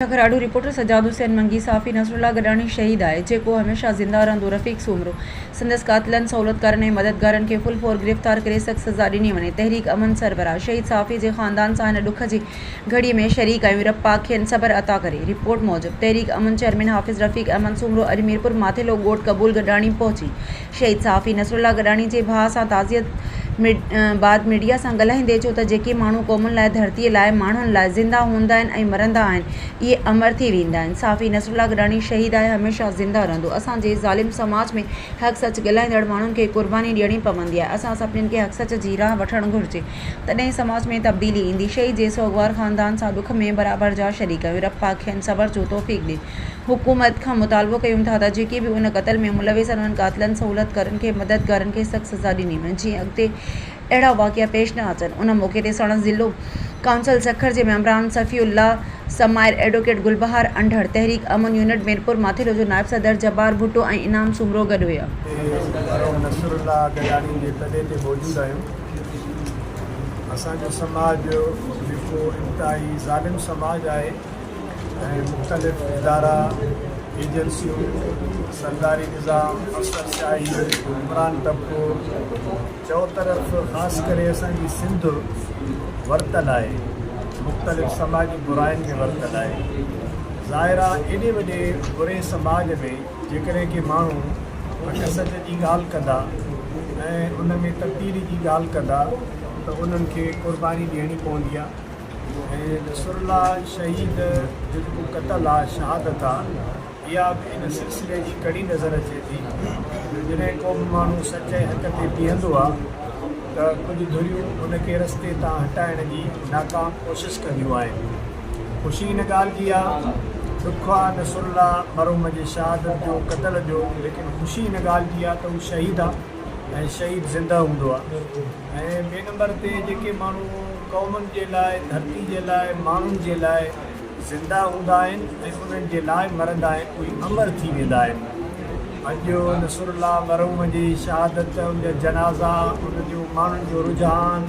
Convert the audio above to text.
سکراڊو، reporter, Sajjad حسين منگي، صحافي نصرالله گڏاڻي شهيد آهي، جيڪو هميشه زنده رهندو، رفيق سومرو، سندس قاتلن، سهولتڪارن ۽ مددگارن کي فل فور گرفتار ڪري سخت سزا ڏني وڃي، تحريڪ امن سربراهه شهيد صحافي جي خاندان سان هن ڏک جي گهڙي ۾ شريڪ آهيون، رب پاڪ کين صبر عطا ڪري. رپورٽ موجب تحريڪ امن چيئرمين حافظ رفيق احمد سومرو اڄ ميرپور ماٿيلو ڳوٺ قبول گڏاڻي پهچي شهيد صحافي نصرالله گڏاڻي جي ڀاء سان تعزيت بعد ميڊيا سان ڳالهائيندي چيو ته جيڪي ماڻهو قومن لاء ڌرتي لاء ماڻهن لاء زنده هوندا آهن ۽ مرندا آهن اهي امر ٿي ويندا آهن صحافي نصرالله گڏاڻي شهيد آهي هميشه زنده رهندو اسان جي ظالم سماج ۾ حق سچ ڳالهائيندڙ ماڻهن کي قرباني ڏيڻي پوندي آهي اسان سڀني کي حق سچ جي راهه وٺڻ گهرجي تڏهن سماج ۾ تبديلي ايندي شهيد جي سوڳوار خاندان سان ڏک ۾ برابر جا شريڪ آهيون رب پاڪ کين صبر جو توفيق ڏي. حڪومت کان مطالبو ڪيون ٿا ته جيڪي به ان قتل ۾ ملوث آهن انهن قاتلن، سهولتڪارن کي مددگارن کي سخت سزا ڏني وڃي جيئن اڳتي اهڙا واقعا پيش نه اچن. ان موقعي تي ساڻس ضلعو ڪائونسل سکر جي ميمبران صفي الله سمائر، ايڊووڪيٽ گلبهار انڍڙ، تحريڪ امن يونٽ ميرپور ماٿيلو جو نائب صدر جبار ڀٽو ۽ انعام سومرو گڏ هيا. تي مرحوم نصرالله گڏاڻي جي تڏي تي موجود آهيون. اسان جو سماج جيڪو انتهائي ظالم سماج آهي. ۽ مختلف ادارا، ايجنسيون، سرداري نظام، افسر شاهي، حڪمران طبقو چئوطرف خاص ڪري اسان جي سنڌ ورتل آهي، مختلف سماجي براين ۾ ورتل آهي. ظاهر آ ايڏي وڏي بري سماج ۾ جيڪڏهن ڪي ماڻهو حق سچ جي ڳالهه ڪندا ۽ ان ۾ تبديلي جي ڳالهه ڪندا ته انهن کي قرباني ڏيڻي پوندي آ. ۽ نصرالله شهيد جو جيڪو قتل آ، شهادت آ، اها به ان سلسلي جي ڪڙي نظر اچي ٿي جو جڏهن ڪو به ماڻهو سچ ۽ حق تي بيهندو آ ته ڪجهه ڌريون ان کي رستي تان هٽائڻ جي ناڪام ڪوشش ڪنديون آهن. خوشي ان ڳالهه جي آ، ڏک آ نصرالله مرحوم جي شهادت جو، قتل جو، ليڪن خوشي ان ڳالهه جي آ ته هو شهيد آ ۽ شهيد زنده هوندو آ. ۽ ٻئي نمبر تي جيڪي ماڻهو قومن جي لاء، ڌرتي جي لاء، ماڻهن جي لاء زنده هوندا آهن ۽ انهن جي لاء مرندا آهن اهي امر ٿي ويندا آهن. اڄ نصرالله مرحوم جي شهادت، ان جا جنازا، ان جو ماڻهن جو رجحان،